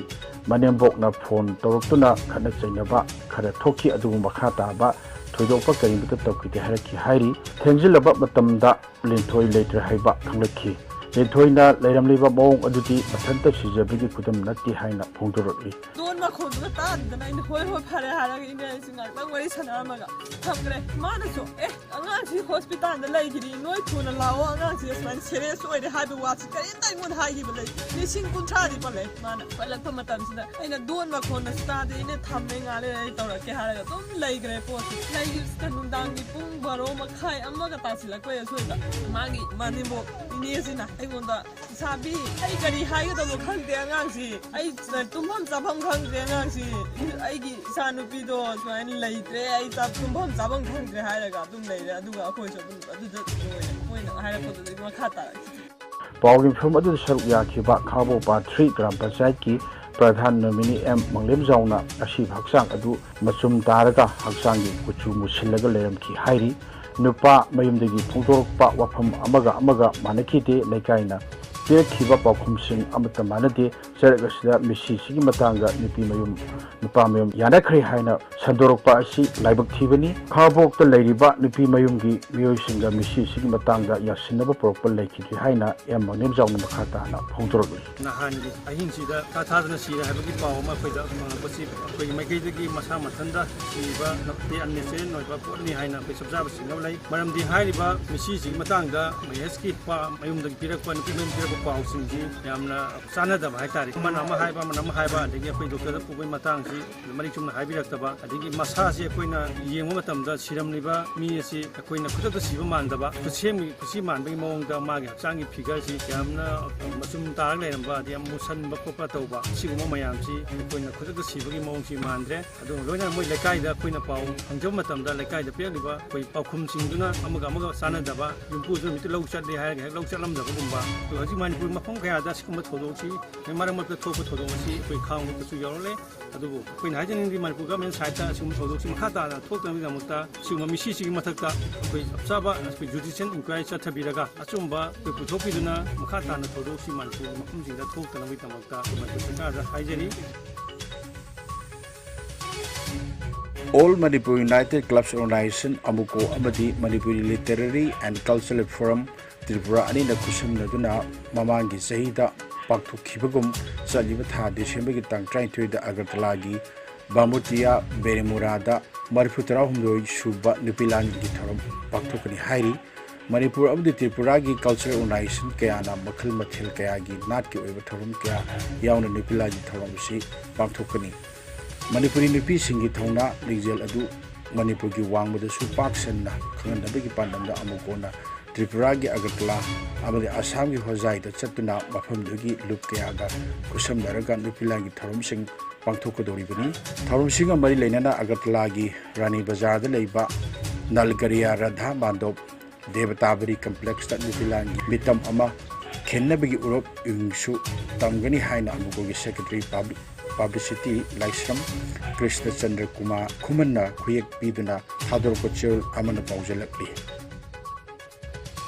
ꯃꯅꯦꯝꯕꯣꯛꯅ phone ꯇꯧꯔꯛꯇꯨꯅ ꯈꯠꯅ ꯆꯩꯅꯕ ꯈꯔ ꯊꯣꯛꯈꯤ꯫ ꯑꯗꯨꯕꯨ ꯃꯈꯥ ꯇꯥꯕ ꯊꯣꯏꯗꯣꯛꯄ ꯀꯔꯤꯃꯠꯇ ꯇꯧꯈꯤꯗꯦ ꯍꯥꯏꯔꯛꯈꯤ ꯍꯥꯏꯔꯤ꯫ ꯊꯦꯡꯖꯤꯜꯂꯕ ꯃꯇꯝꯗ ꯂꯤꯟꯊꯣꯏ ꯂꯩꯇ꯭ꯔꯦ ꯍꯥꯏꯕ ꯈꯪꯂꯛꯈꯤ꯫ ꯂꯤꯟꯊꯣꯏꯅ ꯂꯩꯔꯝꯂꯤꯕ ꯃꯑꯣꯡ ꯑꯗꯨꯗꯤ ꯃꯊꯟꯇ ꯁꯤꯖꯕꯒꯤ ꯈꯨꯗꯝ ꯅꯠꯇꯦ ꯍꯥꯏꯅ ꯐꯣꯡꯗꯣꯔꯛꯂꯤ꯫ ꯗꯣꯟ ꯃꯈꯣꯟꯗꯨꯒ ꯇꯥꯗꯗꯅ ꯑꯩꯅ "ꯍꯣꯏ ꯍꯣꯏ ꯐꯔꯦ" ꯍꯥꯏꯔꯒ ꯏꯅꯦ ꯑꯩꯁꯨ ꯉꯥꯛꯇꯪ ꯋꯥꯔꯤ ꯁꯥꯟꯅꯔꯝꯃꯒ ꯊꯝꯈ꯭ꯔꯦ꯫ ꯃꯥꯅꯁꯨ "ꯑꯦ ꯑꯉꯥꯡꯁꯤ ꯍꯣꯁꯄꯤꯇꯥꯜꯗ ꯂꯩꯈꯤꯔꯤ, ꯅꯣꯏ ꯊꯨꯅ ꯂꯥꯛꯑꯣ, ꯑꯉꯥꯡꯁꯤ ꯑꯁꯨꯃꯥꯏꯅ ꯁꯦꯔꯤꯌꯁ ꯑꯣꯏꯔꯦ" ꯍꯥꯏꯕ ꯋꯥꯁꯤ ꯀꯔꯤꯝꯇ ꯑꯩꯉꯣꯟꯗ ꯍꯥꯏꯈꯤꯕ ꯂꯩꯇꯦ꯫ ꯂꯤꯁꯤꯡ ꯀꯨꯟꯊ꯭ꯔꯥꯗꯤ ꯄꯜꯂꯦ꯫ ꯃꯥꯅ ꯄꯜꯂꯛꯄ ꯃꯇꯝꯁꯤꯗ ꯑꯩꯅ ꯗꯣꯟ ꯃꯈꯣꯟꯅꯁꯨ ꯇꯥꯗꯦ, ꯑꯩꯅ "ꯊꯝꯃꯦ, ꯉꯥꯏꯍꯥꯛ ꯂꯩꯔ ꯑꯩ ꯇꯧꯔꯛꯀꯦ" ꯍꯥꯏꯔꯒ ꯑꯗꯨꯝ ꯂꯩꯈ꯭ꯔꯦ꯫ ꯄꯣꯠꯁꯤ ꯂꯩꯈꯤꯕꯁꯤꯗ ꯅꯨꯡꯗꯥꯡꯒꯤ ꯄꯨꯡ ꯕꯥꯔꯣ ꯃꯈꯥꯏ, ꯑꯃꯒ ꯇꯥꯁꯤꯜꯂꯛꯄꯩ ꯑꯁꯣꯏꯕ ꯃꯥꯒꯤ ꯃꯅꯦꯝꯕꯣꯛ ꯏꯅꯦꯁꯤꯅ ꯑꯩꯉꯣꯟꯗ "ꯏꯁꯥꯕꯤ, ꯑꯩ ꯀꯔꯤ ꯍꯥꯏꯒꯗꯕꯅꯣ ꯈꯪꯗꯦ ꯑꯉꯥꯡꯁꯤ, ꯑꯩ ꯇꯨꯝꯐꯝ ꯆꯥꯐꯝ ꯈꯪꯗ꯭ꯔꯦ ꯑꯉꯥꯡꯁꯤ, ꯑꯩꯒꯤ ꯏꯆꯥ ꯅꯨꯄꯤꯗꯣ ꯁꯨꯃꯥꯏꯅ ꯂꯩꯇ꯭ꯔꯦ, ꯑꯩ ꯆꯥ-, ꯇꯨꯝꯐꯝ ꯆꯥꯐꯝ ꯈꯪꯗ꯭ꯔꯦ" ꯍꯥꯏꯔꯒ ꯑꯗꯨꯝ ꯂꯩꯔꯦ꯫ ꯑꯗꯨꯒ ꯑꯩꯈꯣꯏꯁꯨ ꯑꯗꯨꯝ ꯑꯗꯨꯗ ꯂꯣꯏꯔꯦ꯫ ꯃꯣꯏꯅ ꯍꯥꯏꯔꯛꯄꯗꯨꯗꯤ ꯃꯈꯥ ꯇꯥꯔꯛꯈꯤꯗ꯭ꯔꯦ꯫ ꯄꯥꯎꯒꯤ ꯃꯤꯐꯝ ꯑꯗꯨꯗ ꯁꯔꯨꯛ ꯌꯥꯈꯤꯕ ꯈꯥꯕꯣꯛ ꯄꯥꯔꯠ ꯊ꯭ꯔꯤ ꯒ꯭ꯔꯥꯝ ꯄꯟꯆꯥꯌꯠꯀꯤ ꯄ꯭ꯔꯙꯥꯟ ꯅꯣꯃꯤꯅꯤ ꯑꯦꯝ ꯃꯪꯂꯦꯝꯖꯥꯎꯅ ꯑꯁꯤꯕ ꯍꯛꯆꯥꯡ ꯑꯗꯨ ꯃꯆꯨꯝ ꯇꯥꯔꯒ ꯍꯛꯆꯥꯡꯒꯤ ꯀꯨꯆꯨ ꯃꯨꯁꯤꯜꯂꯒ ꯂꯩꯔꯝꯈꯤ ꯍꯥꯏꯔꯤ꯫ ꯅꯨꯄꯥ ꯃꯌꯨꯝꯗꯒꯤ ꯐꯣꯡꯗꯣꯔꯛꯄ ꯋꯥꯐꯝ ꯑꯃꯒ ꯑꯃꯒ ꯃꯥꯟꯅꯈꯤꯗꯦ꯫ ꯂꯩꯀꯥꯏꯅ ꯄꯤꯔꯛꯈꯤꯕ ꯄꯥꯎꯈꯨꯝꯁꯤꯡ ꯑꯃꯠꯇ ꯃꯥꯟꯅꯗꯦ꯫ ꯆꯔꯛ ꯑꯁꯤꯗ ꯃꯤꯁꯤꯁꯤꯒꯤ ꯃꯇꯥꯡꯗ ꯅꯨꯄꯤ ꯃꯌꯨꯝ, ꯅꯨꯄꯥ ꯃꯌꯨꯝ ꯌꯥꯅꯈ꯭ꯔꯦ ꯍꯥꯏꯅ ꯁꯟꯗꯣꯔꯛꯄ ꯑꯁꯤ ꯂꯥꯏꯕꯛ ꯊꯤꯕꯅꯤ꯫ ꯈꯥꯕꯣꯛꯇ ꯂꯩꯔꯤꯕ ꯅꯨꯄꯤ ꯃꯌꯨꯝꯒꯤ ꯃꯤꯑꯣꯏꯁꯤꯡꯒ ꯃꯤꯁꯤꯁꯤꯒꯤ ꯃꯇꯥꯡꯗ ꯌꯥꯁꯤꯟꯅꯕ ꯄꯨꯔꯛꯄ ꯂꯩꯈꯤꯗꯦ ꯍꯥꯏꯅ ꯑꯦꯝ ꯃꯪꯂꯦꯝꯖꯥꯎꯅ ꯃꯈꯥ ꯇꯥꯅ ꯐꯣꯡꯗꯣꯔꯛꯂꯤ꯫ ꯅꯍꯥꯟꯒꯤ ꯑꯍꯤꯡꯁꯤꯗ ꯏꯊꯥ ꯊꯥꯖꯅ ꯁꯤꯔꯦ ꯍꯥꯏꯕꯒꯤ ꯄꯥꯎ ꯑꯃ ꯑꯩꯈꯣꯏꯗ ꯐꯪꯂꯛꯄꯁꯤ ꯑꯩꯈꯣꯏꯒꯤ ꯃꯥꯏꯀꯩꯗꯒꯤ ꯃꯁꯥ ꯃꯊꯟꯇ ꯁꯤꯕ ꯅꯠꯇꯦ, ꯑꯟꯅꯦꯆꯔꯦꯜ ꯑꯣꯏꯕ ꯄꯣꯠꯅꯤ ꯍꯥꯏꯅ ꯑꯩꯈꯣꯏ ꯆꯞ ꯆꯥꯕ ꯁꯤꯡꯅꯕ ꯂꯩ꯫ ꯃꯔꯝꯗꯤ ꯍꯥꯏꯔꯤꯕ ꯃꯤꯁꯤꯁꯤꯒꯤ ꯃꯇꯥꯡꯗ ꯃꯍꯦꯁꯀꯤ ꯄꯥ-, ꯃꯌꯨꯝꯗꯒꯤ ꯄꯤꯔꯛꯄ, ꯅꯨꯄꯤ ꯃꯌꯨꯝ ꯄꯤꯔꯛꯄ ꯄꯥꯎꯁꯤꯡꯁꯤ ꯌꯥꯝꯅ ꯆꯥꯟꯅꯗꯕ ꯍꯥꯏꯇꯥꯔꯦ꯫ ꯑꯃꯅ ꯑꯃ ꯍꯥꯏꯕ, ꯑꯃꯅ ꯑꯃ ꯍꯥꯏꯕ, ꯑꯗꯒꯤ ꯑꯩꯈꯣꯏ ꯗꯣꯛꯇꯔꯗ ꯄꯨꯕꯒꯤ ꯃꯇꯥꯡꯁꯤ ꯃꯔꯤꯛ ꯆꯨꯝꯅ ꯍꯥꯏꯕꯤꯔꯛꯇꯕ, ꯑꯗꯒꯤ ꯃꯁꯥꯁꯤ ꯑꯩꯈꯣꯏꯅ ꯌꯦꯡꯕ ꯃꯇꯝꯗ ꯁꯤꯔꯝꯂꯤꯕ ꯃꯤ ꯑꯁꯤ ꯑꯩꯈꯣꯏꯅ ꯈꯨꯗꯛꯇ ꯁꯤꯕ ꯃꯥꯟꯗꯕ, ꯈꯨꯠꯁꯦꯝꯒꯤ, ꯈꯨꯠꯁꯤ ꯃꯥꯟꯕꯒꯤ ꯃꯑꯣꯡꯗ ꯃꯥꯒꯤ ꯍꯛꯆꯥꯡꯒꯤ ꯐꯤꯒꯔꯁꯤ ꯌꯥꯝꯅ ꯃꯆꯨꯝ ꯇꯥꯔꯒ ꯂꯩꯔꯝꯕ, ꯑꯗꯩ ꯌꯥꯝ ꯃꯨꯁꯟꯕ ꯈꯣꯠꯄ ꯇꯧꯕ, ꯁꯤꯒꯨꯝꯕ ꯃꯌꯥꯝꯁꯤ ꯑꯩꯈꯣꯏꯅ ꯈꯨꯗꯛꯇ ꯁꯤꯕꯒꯤ ꯃꯑꯣꯡꯁꯤ ꯃꯥꯟꯗ꯭ꯔꯦ꯫ ꯑꯗꯨꯒ ꯂꯣꯏꯅꯅ ꯃꯣꯏ ꯂꯩꯀꯥꯏꯗ ꯑꯩꯈꯣꯏꯅ ꯄꯥꯎ ꯐꯪꯖꯕ ꯃꯇꯝꯗ ꯂꯩꯀꯥꯏꯗ ꯄꯤꯔꯛꯂꯤꯕ ꯑꯩꯈꯣꯏ ꯄꯥꯎꯈꯨꯝꯁꯤꯡꯗꯨꯅ ꯑꯃꯒ ꯑꯃꯒ ꯆꯥꯟꯅꯗꯕ, ꯌꯨꯝꯕꯨꯗꯨ ꯅꯨꯃꯤꯠꯇꯨ ꯂꯧ ꯆꯠꯂꯦ ꯍꯥꯏꯔꯒ ꯍꯦꯛ ꯂꯧ ꯆꯠꯂꯝꯗꯕꯒꯨꯝꯕ꯫ ꯑꯗꯣ ꯍꯧꯖꯤꯛ ꯃꯅꯤꯄꯨꯔ ꯃꯐꯝ ꯀꯌꯥꯗ ꯁꯤꯒꯨꯝꯕ ꯊꯧꯗꯣꯛꯁꯤ ꯃꯔꯛ ꯃꯔꯛꯇ ꯊꯣꯛꯄ ꯊꯧꯗꯣꯛ ꯑꯁꯤ ꯑꯩꯈꯣꯏ ꯈꯥꯉꯕꯣꯛꯇꯁꯨ ꯌꯥꯎꯔꯛꯂꯦ꯫ ꯑꯗꯨꯕꯨ ꯑꯩꯈꯣꯏꯅ ꯍꯥꯏꯖꯅꯤꯡꯕꯗꯤ ꯃꯅꯤꯄꯨꯔ ꯒꯚꯔꯟꯃꯦꯟ ꯁꯥꯏꯠꯇ ꯑꯁꯤꯒꯨꯝꯕ ꯊꯧꯗꯣꯛꯁꯤ ꯃꯈꯥ ꯇꯥꯅ ꯊꯣꯛꯇꯅꯕꯒꯤꯗꯃꯛꯇ ꯁꯤꯒꯨꯝꯕ ꯃꯤꯁꯤꯁꯤꯒꯤ ꯃꯊꯛꯇ ꯑꯩꯈꯣꯏ ꯆꯞ ꯆꯥꯕ ꯑꯩꯈꯣꯏ ꯖꯨꯗꯤꯁꯤꯌꯦꯜ ꯏꯟꯀ꯭ꯋꯥꯏꯔꯤ ꯆꯠꯊꯕꯤꯔꯒ ꯑꯆꯨꯝꯕ ꯑꯩꯈꯣꯏ ꯄꯨꯊꯣꯛꯄꯤꯗꯨꯅ ꯃꯈꯥ ꯇꯥꯅ ꯊꯧꯗꯣꯛꯁꯤ ꯃꯅꯤꯄꯨꯔꯒꯤ ꯃꯐꯝꯁꯤꯡꯗ ꯊꯣꯛꯇꯅꯕꯒꯤꯗꯃꯛꯇ ꯑꯩꯈꯣꯏ ꯃꯅꯤꯄꯨꯔ ꯁꯔꯀꯥꯔꯗ ꯍꯥꯏꯖꯔꯤ꯫ All Manipur United Clubs Organization, ꯑꯃꯨꯀꯣ, ꯑꯃꯗꯤ Manipuri Literary and Cultural Forum, Tripura ꯑꯅꯤꯅ ꯈꯨꯠꯁꯝꯅꯗꯨꯅ ꯃꯃꯥꯡꯒꯤ ꯆꯍꯤꯗ ꯄꯥꯡꯊꯣꯛꯈꯤꯕꯒꯨꯝ, ꯆꯠꯂꯤꯕ ꯊꯥ ꯗꯤꯁꯦꯝꯕꯔꯒꯤ ꯇꯥꯡ ꯇꯔꯥꯅꯤꯊꯣꯏꯗ ꯑꯒꯔꯇꯂꯥꯒꯤ ꯕꯥꯃꯨꯇꯤꯌꯥ ꯕꯦꯔꯦꯃꯨꯔꯥꯗ ꯃꯔꯤꯐꯨ ꯇꯔꯥꯍꯨꯝꯗꯣꯏ ꯁꯨꯕ ꯅꯨꯄꯤ ꯂꯥꯟꯒꯤ ꯊꯧꯔꯝ ꯄꯥꯡꯊꯣꯛꯀꯅꯤ ꯍꯥꯏꯔꯤ꯫ ꯃꯅꯤꯄꯨꯔ ꯑꯃꯗꯤ ꯇ꯭ꯔꯤꯄꯨꯔꯥꯒꯤ cultural organization ꯀꯌꯥꯅ ꯃꯈꯜ ꯃꯊꯦꯜ ꯀꯌꯥꯒꯤ ꯅꯥꯠꯀꯤ ꯑꯣꯏꯕ ꯊꯧꯔꯝ ꯀꯌꯥ ꯌꯥꯎꯅ ꯅꯨꯄꯤ ꯂꯥꯟꯒꯤ ꯊꯧꯔꯝ ꯑꯁꯤ ꯄꯥꯡꯊꯣꯛꯀꯅꯤ꯫ ꯃꯅꯤꯄꯨꯔꯤ ꯅꯨꯄꯤꯁꯤꯡꯒꯤ ꯊꯧꯅꯥ ꯂꯤꯡꯖꯦꯜ ꯑꯗꯨ ꯃꯅꯤꯄꯨꯔꯒꯤ ꯋꯥꯡꯃꯗꯁꯨ ꯄꯥꯛ ꯁꯟꯅ ꯈꯪꯍꯟꯅꯕꯒꯤ ꯄꯥꯟꯗꯝꯗ ꯑꯃꯨꯛ ꯍꯟꯅ ꯇ꯭ꯔꯤꯄꯨꯔꯥꯒꯤ ꯑꯒꯔꯇꯂꯥ ꯑꯃꯗꯤ ꯑꯁꯥꯝꯒꯤ ꯍꯣꯖꯥꯏꯗ ꯆꯠꯇꯨꯅ ꯃꯐꯝꯗꯨꯒꯤ ꯂꯨꯞ ꯀꯌꯥꯒ ꯈꯨꯠꯁꯝꯅꯔꯒ ꯅꯨꯄꯤ ꯂꯥꯟꯒꯤ ꯊꯧꯔꯝꯁꯤꯡ ꯄꯥꯡꯊꯣꯛꯀꯗꯧꯔꯤꯕꯅꯤ꯫ ꯊꯧꯔꯝꯁꯤꯡꯒ ꯃꯔꯤ ꯂꯩꯅꯅ ꯑꯒꯔꯇꯂꯥꯒꯤ ꯔꯥꯅꯤ ꯕꯖꯥꯔꯗ ꯂꯩꯕ ꯅꯜꯒꯔꯤꯌꯥ ꯔꯥꯙꯥ ꯃꯥꯟꯗꯣꯞ ꯗꯦꯕꯇꯥꯕꯔꯤ complexꯇ ꯅꯨꯄꯤ ꯂꯥꯟꯒꯤ ꯃꯤꯇꯝ ꯑꯃ ꯈꯤꯟꯅꯕꯒꯤ ꯎꯔꯣꯞ ꯏꯪꯁꯨ ꯇꯝꯒꯅꯤ ꯍꯥꯏꯅ ꯑꯃꯨꯛꯀꯒꯤ secretary publicity ꯂꯥꯏꯁ꯭ꯔꯝ ꯀ꯭ꯔꯤꯁꯅ ꯆꯟꯗ꯭ꯔ ꯀꯨꯃꯥꯔ ꯈꯨꯃꯟꯅ ꯈꯨꯌꯦꯛ ꯄꯤꯗꯨꯅ ꯊꯥꯗꯣꯔꯛꯄ ꯆꯦꯔꯣꯜ ꯑꯃꯅ ꯄꯥꯎꯖꯦꯜꯂꯛꯂꯤ꯫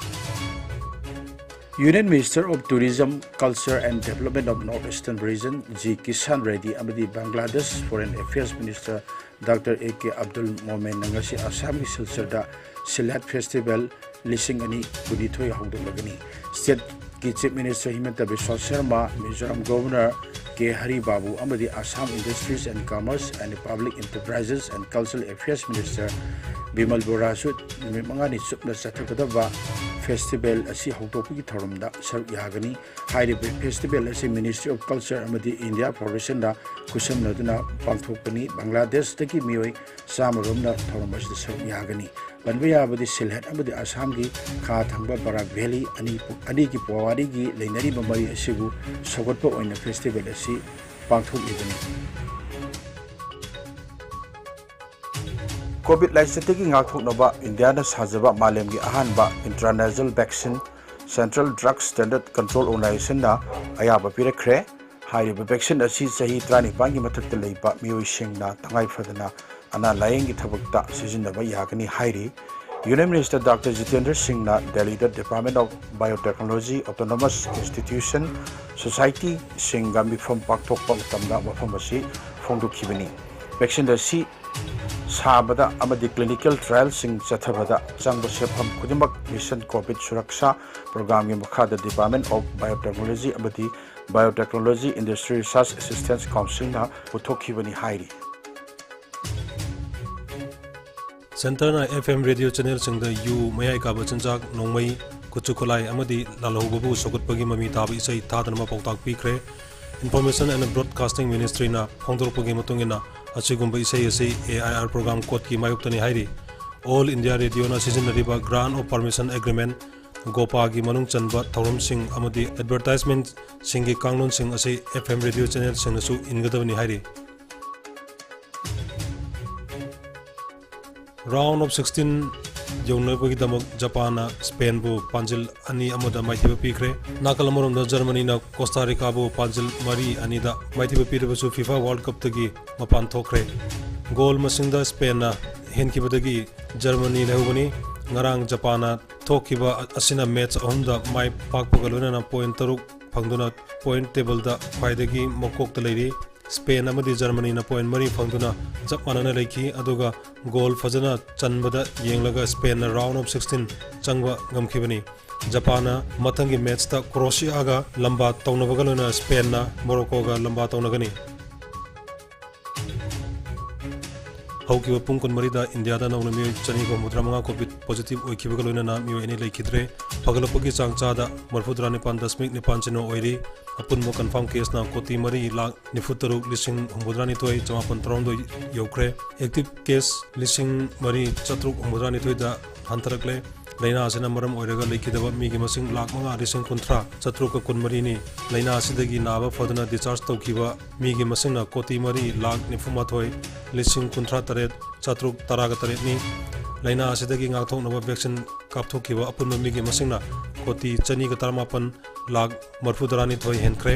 Union Minister of Tourism, Culture and Development of North Eastern Region, G Kishan Reddy ꯑꯃꯗꯤ Bangladesh Foreign Affairs Minister Doctor A K Abdul Momenꯅ ꯉꯁꯤ ꯑꯁꯥꯝꯒꯤ ꯁꯤꯜꯆꯔꯗ ꯁꯤꯜꯍꯦꯠ Festival ꯂꯤꯁꯤꯡ ꯑꯅꯤ ꯀꯨꯟꯅꯤꯊꯣꯏ ꯍꯧꯗꯣꯛꯂꯒꯅꯤ꯫ Stateꯀꯤ Chief Minister ꯍꯤꯃꯟꯇ Visva Sharma, Mizoram Governor ꯀꯦ ꯍꯔꯤ ꯕꯥꯕꯨ ꯑꯃꯗꯤ Assam Industries and Commerce and Public Enterprises and Cultural Affairs Minister Bimal ꯕꯣꯔꯥꯁꯨ ꯅꯨꯃꯤꯠ ꯃꯉꯥꯅꯤ ꯆꯨꯞꯅ ꯆꯠꯊꯒꯗꯕ festival ꯑꯁꯤ ꯍꯧꯗꯣꯛꯄꯒꯤ ꯊꯧꯔꯝꯗ ꯁꯔꯨꯛ ꯌꯥꯒꯅꯤ꯫ ꯍꯥꯏꯔꯤꯕ festival ꯑꯁꯤ Ministry of Culture ꯑꯃꯗꯤ India Foundationꯅ ꯈꯨꯠꯁꯝꯅꯗꯨꯅ ꯄꯥꯡꯊꯣꯛꯄꯅꯤ꯫ ꯕꯪꯒ꯭ꯂꯥꯗꯦꯁꯇꯒꯤ ꯃꯤꯑꯣꯏ ꯆꯥꯝꯃ ꯔꯣꯝꯅ ꯊꯧꯔꯝ ꯑꯁꯤꯗ ꯁꯔꯨꯛ ꯌꯥꯒꯅꯤ꯫ ꯄꯟꯕ ꯌꯥꯕꯗꯤ ꯁꯤꯜꯍꯦꯠ ꯑꯃꯗꯤ ꯑꯁꯥꯝꯒꯤ ꯈꯥ ꯊꯪꯕ ꯕꯔꯥꯛ ꯚꯦꯂꯤ ꯑꯅꯤ, ꯑꯅꯤꯒꯤ ꯄꯨꯋꯥꯔꯤꯒꯤ ꯂꯩꯅꯔꯤꯕ ꯃꯔꯤ ꯑꯁꯤꯕꯨ ꯁꯧꯒꯠꯄ ꯑꯣꯏꯅ festival ꯑꯁꯤ ꯄꯥꯡꯊꯣꯛꯂꯤꯕꯅꯤ꯫ COVID ꯂꯥꯏꯆꯠꯇꯒꯤ ꯉꯥꯛꯊꯣꯛꯅꯕ ꯏꯟꯗꯤꯌꯥꯅ ꯁꯥꯖꯕ ꯃꯥꯂꯦꯝꯒꯤ ꯑꯍꯥꯟꯕ intranasal vaccine Central Drug Standard Control Organizationꯅ ꯑꯌꯥꯕ ꯄꯤꯔꯛꯈ꯭ꯔꯦ꯫ ꯍꯥꯏꯔꯤꯕ vaccine ꯑꯁꯤ ꯆꯍꯤ ꯇꯔꯥꯅꯤꯄꯥꯟꯒꯤ ꯃꯊꯛꯇ ꯂꯩꯕ ꯃꯤꯑꯣꯏꯁꯤꯡꯅ ꯇꯉꯥꯏ ꯐꯗꯅ ꯑꯅꯥ ꯂꯥꯌꯦꯡꯒꯤ ꯊꯕꯛꯇ ꯁꯤꯖꯤꯟꯅꯕ ꯌꯥꯒꯅꯤ ꯍꯥꯏꯔꯤ꯫ Union Minister Doctor Jitendra Singhꯅ ꯗꯦꯜꯂꯤꯗ Department of Biotechnology, Autonomous Institution, Societyꯁꯤꯡꯒ ꯃꯤꯐꯝ ꯄꯥꯡꯊꯣꯛꯄ ꯃꯇꯝꯗ ꯋꯥꯐꯝ ꯑꯁꯤ ꯐꯣꯡꯗꯣꯛꯈꯤꯕꯅꯤ꯫ Vaccine ꯑꯁꯤ ꯁꯥꯕꯗ ꯑꯃꯗꯤ clinical trialꯁꯤꯡ ꯆꯠꯊꯕꯗ ꯆꯪꯕ ꯁꯦꯟꯐꯝ ꯈꯨꯗꯤꯡꯃꯛ Mission COVID Suraksha Programꯒꯤ ꯃꯈꯥꯗ Department of Biotechnology ꯑꯃꯗꯤ Biotechnology Industry Research Assistance Councilꯅ ꯄꯨꯊꯣꯛꯈꯤꯕꯅꯤ ꯍꯥꯏꯔꯤ꯫ ꯁꯦꯟꯇꯔꯅ FM radio channelꯁꯤꯡꯗ ꯌꯨ, ꯃꯌꯥꯏ ꯀꯥꯕ ꯆꯤꯟꯖꯥꯛ, ꯅꯣꯡꯃꯩ, ꯈꯨꯠꯁꯨ ꯈꯨꯠꯂꯥꯏ ꯑꯃꯗꯤ ꯂꯥꯜꯍꯧꯕꯕꯨ ꯁꯧꯒꯠꯄꯒꯤ ꯃꯃꯤ ꯇꯥꯕ ꯏꯁꯩ ꯊꯥꯗꯅꯕ ꯄꯥꯎꯇꯥꯛ ꯄꯤꯈ꯭ꯔꯦ꯫ Information and Broadcasting Ministryꯅ ꯐꯣꯡꯗꯣꯔꯛꯄꯒꯤ ꯃꯇꯨꯡ ꯏꯟꯅ, ꯑꯁꯤꯒꯨꯝꯕ ꯏꯁꯩ ꯑꯁꯤ AIR program codeꯀꯤ ꯃꯥꯌꯣꯛꯇꯅꯤ ꯍꯥꯏꯔꯤ꯫ All India Radioꯅ ꯁꯤꯖꯤꯟꯅꯔꯤꯕ Grant of Permission Agreement, ꯒꯣꯄꯥꯒꯤ ꯃꯅꯨꯡ ꯆꯟꯕ ꯊꯧꯔꯝꯁꯤꯡ ꯑꯃꯗꯤ advertisementꯁꯤꯡꯒꯤ ꯀꯥꯡꯂꯣꯟꯁꯤꯡ ꯑꯁꯤ FM radio channelꯁꯤꯡꯅꯁꯨ ꯏꯟꯒꯗꯕꯅꯤ ꯍꯥꯏꯔꯤ꯫ Round of sixteen ꯌꯧꯅꯕꯒꯤꯗꯃꯛ ꯖꯄꯥꯟꯅ ꯁ꯭ꯄꯦꯟꯕꯨ ꯄꯥꯟꯖꯤꯜ ꯑꯅꯤ ꯑꯃꯗ ꯃꯥꯏꯊꯤꯕ ꯄꯤꯈ꯭ꯔꯦ꯫ ꯅꯥꯀꯜ ꯑꯃꯔꯣꯝꯗ ꯖꯔꯃꯅꯤꯅ ꯀꯣꯁꯇꯥ ꯔꯤꯀꯥꯕꯨ ꯄꯥꯟꯖꯤꯜ ꯃꯔꯤ ꯑꯅꯤꯗ ꯃꯥꯏꯊꯤꯕ ꯄꯤꯔꯕꯁꯨ FIFA World Cupꯇꯒꯤ ꯃꯄꯥꯟ ꯊꯣꯛꯈ꯭ꯔꯦ꯫ ꯒꯣꯜ ꯃꯁꯤꯡꯗ ꯁ꯭ꯄꯦꯟꯅ ꯍꯦꯟꯈꯤꯕꯗꯒꯤ ꯖꯔꯃꯅꯤ ꯂꯩꯍꯧꯕꯅꯤ꯫ ꯉꯔꯥꯡ ꯖꯄꯥꯟꯅ ꯊꯣꯛꯈꯤꯕ ꯑꯁꯤꯅ ꯃꯦꯠꯆ ꯑꯍꯨꯝꯗ ꯃꯥꯏ ꯄꯥꯛꯄꯒ ꯂꯣꯏꯅꯅ ꯄꯣꯏꯟ ꯇꯔꯨꯛ ꯐꯪꯗꯨꯅ ꯄꯣꯏꯟ ꯇꯦꯕꯜꯗ ꯈ꯭ꯋꯥꯏꯗꯒꯤ ꯃꯀꯣꯛꯇ ꯂꯩꯔꯤ꯫ ꯁ꯭ꯄꯦꯟ ꯑꯃꯗꯤ ꯖꯔꯃꯅꯤꯅ ꯄꯣꯏꯟ ꯃꯔꯤ ꯐꯪꯗꯨꯅ ꯆꯞ ꯃꯥꯟꯅꯅ ꯂꯩꯈꯤ, ꯑꯗꯨꯒ ꯒꯣꯜ ꯐꯖꯅ ꯆꯟꯕꯗ ꯌꯦꯡꯂꯒ ꯁ꯭ꯄꯦꯟꯅ round of sixteen ꯆꯪꯕ ꯉꯝꯈꯤꯕꯅꯤ꯫ ꯖꯄꯥꯟꯅ ꯃꯊꯪꯒꯤ ꯃꯦꯠꯆꯇ ꯀ꯭ꯔꯣꯁꯤꯌꯥꯒ ꯂꯝꯕꯥ ꯇꯧꯅꯕꯒ ꯂꯣꯏꯅꯅ ꯁ꯭ꯄꯦꯟꯅ ꯃꯣꯔꯣꯀꯣꯒ ꯂꯝꯕꯥ ꯇꯧꯅꯒꯅꯤ꯫ ꯍꯧꯈꯤꯕ ꯄꯨꯡ ꯀꯨꯟꯃꯔꯤꯗ ꯏꯟꯗꯤꯌꯥꯗ ꯅꯧꯅ ꯃꯤꯑꯣꯏ ꯆꯅꯤꯒ ꯍꯨꯝꯐꯨꯇꯔꯥ ꯃꯉꯥ COVID positive ꯑꯣꯏꯈꯤꯕꯒ ꯂꯣꯏꯅꯅ ꯃꯤꯑꯣꯏ ꯑꯅꯤ ꯂꯩꯈꯤꯗ꯭ꯔꯦ꯫ ꯐꯒꯠꯂꯛꯄꯒꯤ ꯆꯥꯡ ꯆꯥꯗ ꯃꯔꯤꯐꯨꯇꯔꯥ ꯅꯤꯄꯥꯟ ꯗꯁꯃꯤꯛ ꯅꯤꯄꯥꯟ ꯁꯤꯅꯣ ꯑꯣꯏꯔꯤ꯫ ꯑꯄꯨꯟꯕ confirm caseꯅ ꯀꯣꯇꯤ ꯃꯔꯤ ꯂꯥꯈ ꯅꯤꯐꯨ ꯇꯔꯨꯛ ꯂꯤꯁꯤꯡ ꯍꯨꯝꯐꯨꯇꯔꯥ ꯅꯤꯊꯣꯏ ꯆꯃꯥꯄꯟ ꯇꯔꯥꯍꯨꯝꯗꯣꯏ ꯌꯧꯈ꯭ꯔꯦ꯫ Active case ꯂꯤꯁꯤꯡ ꯃꯔꯤ ꯆꯥꯇ꯭ꯔꯨꯛ ꯍꯨꯝꯐꯨꯇꯔꯥ ꯅꯤꯊꯣꯏꯗ ꯍꯟꯊꯔꯛꯂꯦ꯫ ꯂꯥꯏꯅꯥ ꯑꯁꯤꯅ ꯃꯔꯝ ꯑꯣꯏꯔꯒ ꯂꯩꯈꯤꯗꯕ ꯃꯤꯒꯤ ꯃꯁꯤꯡ ꯂꯥꯈ ꯃꯉꯥ ꯂꯤꯁꯤꯡ ꯀꯨꯟꯊ꯭ꯔꯥ ꯆꯥꯇ꯭ꯔꯨꯛꯀ ꯀꯨꯟꯃꯔꯤꯅꯤ꯫ ꯂꯥꯏꯅꯥ ꯑꯁꯤꯗꯒꯤ ꯅꯥꯕ ꯐꯗꯨꯅ discharge ꯇꯧꯈꯤꯕ ꯃꯤꯒꯤ ꯃꯁꯤꯡꯅ ꯀꯣꯇꯤ ꯃꯔꯤ ꯂꯥꯈ ꯅꯤꯐꯨꯃꯥꯊꯣꯏ ꯂꯤꯁꯤꯡ ꯀꯨꯟꯊ꯭ꯔꯥ ꯇꯔꯦꯠ ꯆꯥꯇ꯭ꯔꯨꯛ ꯇꯔꯥꯒ ꯇꯔꯦꯠꯅꯤ꯫ ꯂꯥꯏꯅꯥ ꯑꯁꯤꯗꯒꯤ ꯉꯥꯛꯊꯣꯛꯅꯕ vaccine ꯀꯥꯞꯊꯣꯛꯈꯤꯕ ꯑꯄꯨꯟꯕ ꯃꯤꯒꯤ ꯃꯁꯤꯡꯅ ꯀꯣꯇꯤ ꯆꯅꯤꯒ ꯇꯔꯥꯃꯥꯄꯟ ꯂꯥꯈ ꯃꯔꯤꯐꯨꯇꯔꯥ ꯅꯤꯊꯣꯏ ꯍꯦꯟꯈ꯭ꯔꯦ꯫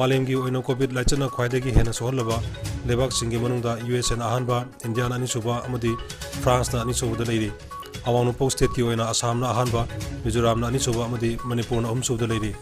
ꯃꯥꯂꯦꯝꯒꯤ ꯑꯣꯏꯅ COVID ꯂꯥꯏꯆꯠꯅ ꯈ꯭ꯋꯥꯏꯗꯒꯤ ꯍꯦꯟꯅ ꯁꯣꯛꯍꯜꯂꯕ ꯂꯩꯕꯥꯛꯁꯤꯡꯒꯤ ꯃꯅꯨꯡꯗ USAꯅ ꯑꯍꯥꯟꯕ, ꯏꯟꯗꯤꯌꯥꯅ ꯑꯅꯤꯁꯨꯕ ꯑꯃꯗꯤ ꯐ꯭ꯔꯥꯟꯁꯅ ꯑꯅꯤꯁꯨꯕꯗ ꯂꯩꯔꯤ꯫ ꯑꯋꯥꯡ ꯅꯣꯡꯄꯣꯛ stateꯀꯤ ꯑꯣꯏꯅ ꯑꯁꯥꯝꯅ ꯑꯍꯥꯟꯕ, ꯃꯤꯖꯣꯔꯥꯝꯅ ꯑꯅꯤꯁꯨꯕ ꯑꯃꯗꯤ ꯃꯅꯤꯄꯨꯔꯅ ꯑꯍꯨꯝꯁꯨꯕꯗ ꯂꯩꯔꯤ꯫